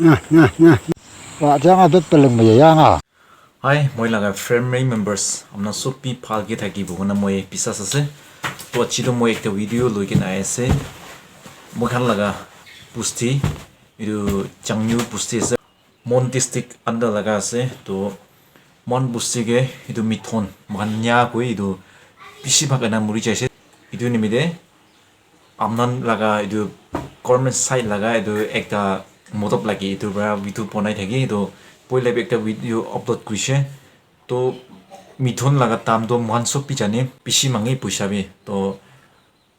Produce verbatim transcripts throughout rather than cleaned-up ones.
Nah, nah, nah. Wa jang a bet peleng me ya nga. Hi, moi laga family members, amna sob bi bhal ke thakibo koina moi bisas ase. To achi to moi ekta video loi kena ahi ase. Moi khan laga busti, etu Changyu busti ase. Mon district under laga ase. To Mon busti ke etu mithon, moi khan nya koi etu bishi bhag ena muri jaise. Etu nimite amnan laga etu government side laga etu ekta motob lagi etu para video bonai thaki etu poila bi ekta video upload kurishe. To mithun laga dam to moikhan sob bi jane, bishi mange poisa bi. To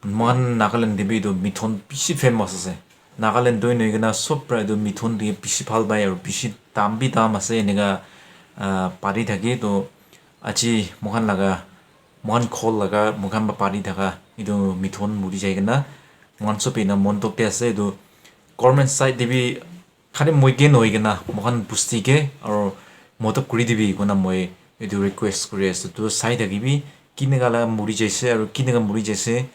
moikhan Nagaland te bi etu mithun bishi famous ase. Nagaland tu nohoi kena sob para etu mithun te bishi bhal pai aru bishi dam bi dam ase enika, ah, pari thaki. To aji moikhan laga moikhan khol laga, moikhan pa pari thaka, etu mithun muri jai kena, moikhan sob ena mon dukh te ase, etu government side te bi khali moi ke nohoi kena, moikhan busti ke, aro motob kuri dibi, koina moi etu request kuri ase, to sai thakibi, kineka la muri jaise, aro kineka muri jaise,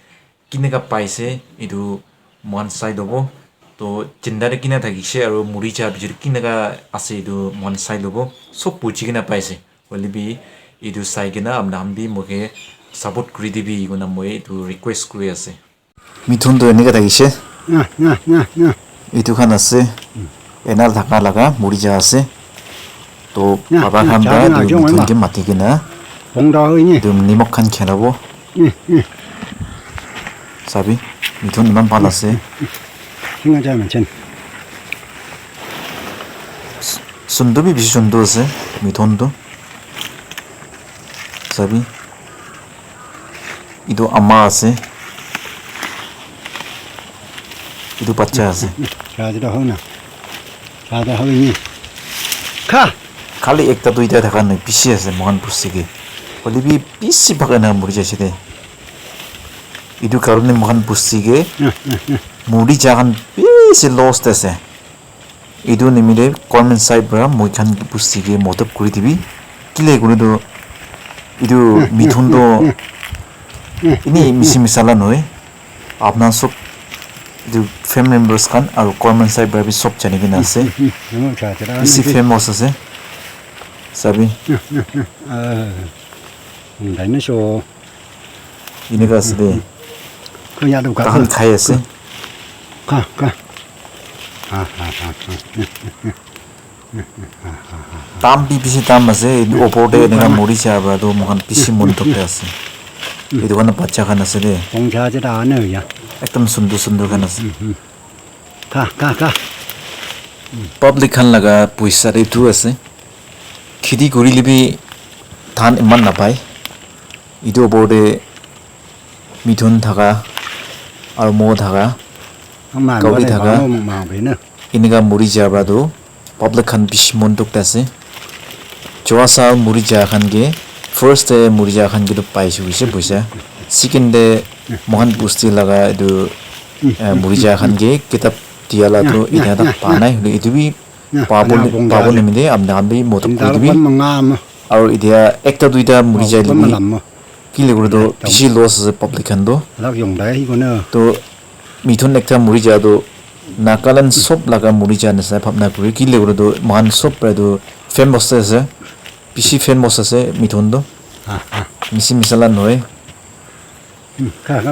kineka paise, etu moikhan sai lobo, to jinda te kina thakise, aro muri ja bichar te kineka ase, etu moikhan sai lobo, sob buji kena paise. Hoile bi etu sai kena apna khan bi moike support kuri dibi koina moi etu request kuri ase. Mithun tu eneka thakise. Etu khan ase. Ena thaka laga muri ja ase. To baba khan para etu mithun ke mati kena etu nimok khan khelabo. Sabi, mithun iman bhal ase. Sundur bi bishi sundur ase mithun tu. Sabi. Etu ama ase. Etu bacha ase. Khali ekta duita thaka nai bishi ase moikhan busti ke. Hoile bi bishi bhag ena muri jaise de. Etu karone moikhan busti ke muri ja khan bishi loss te ase. Etu nimite government side para moi khan busti ke motob kuri dibi. Kile koile tu etu mithun tu eni misi misala nohoi. Apna sob etu family members khan aru government side para bi sob jani kena ase. Bishi famous ase. Sabi. Eneka ase de. Tahan khai ase. Dam bi bishi dam ase. Etu opor te eneka muri ja para tu moikhan bishi mon dukh te ase. Etu khan bacha khan ase de. Ekdam sundur sundur khan ase. Public khan laga poisa te etu ase. Kheti kurile bi dhan eman napai. Etu opor te mithun thaka aru mo thaka, kauri thaka, enika muri ja para tu public khan bishi mon dukh te ase. Joa saal muri ja khan ke, first te muri ja khan ke tu paise hoise poisa. Second te moikhan busti laga etu, eh, muri ja khan ke kitab dia la tu etia tak pa nai. Hoile etu bi pabo, pabo nimite apna khan bi modot kuri dibi. Aru etia ekta duita muri jai le bi kile koile toh bishi loss ase public khan toh. Toh mithun ekta muri ja toh Nagaland sob laga muri ja nishina bhabna kuri, kile koile toh moikhan sob para toh famous ase, bishi famous ase mithun toh. Misi misala nohoi.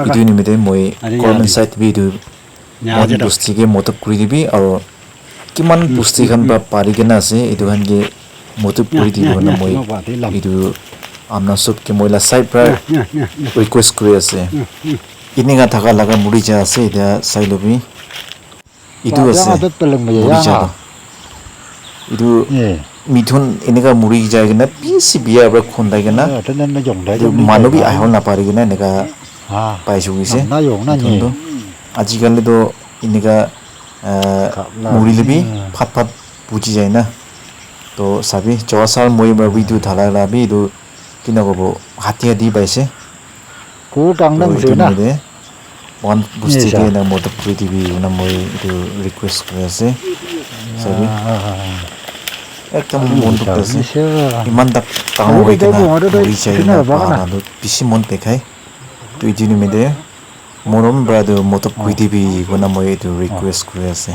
Etu nimite moi government side te bi etu moikhan busti ke modot kuri dibi, aru kiman busti khan para pari kena ase, etu khan ke modot kuri dibi koina moi etu apna sob ke moi la side para request kuri ase. Enika thaka laga muri ja ase, etia sai lobi. Etu ase muri ja toh. Etu mithun enika muri jai kena bishi biya para khundai kena etu manu bi ahibo napari kena enika paise hoise. Mithun toh ajikali toh enika, ah, muri le bi phat phat buji jai na. Toh sabi, Joa saal moi para bi etu dhalai la bi etu kina kobo, hati hati paise. Toh etu nimite moikhan busti ke ena modot kuri dibi koina moi etu request kuri ase. Sabi, ekdom mon dukh ase. Iman tak dangor hoi kena muri jai kena pa na toh bishi mon bekhai. Toh etu nimite morom para toh modot kuri dibi koina moi etu request kuri ase.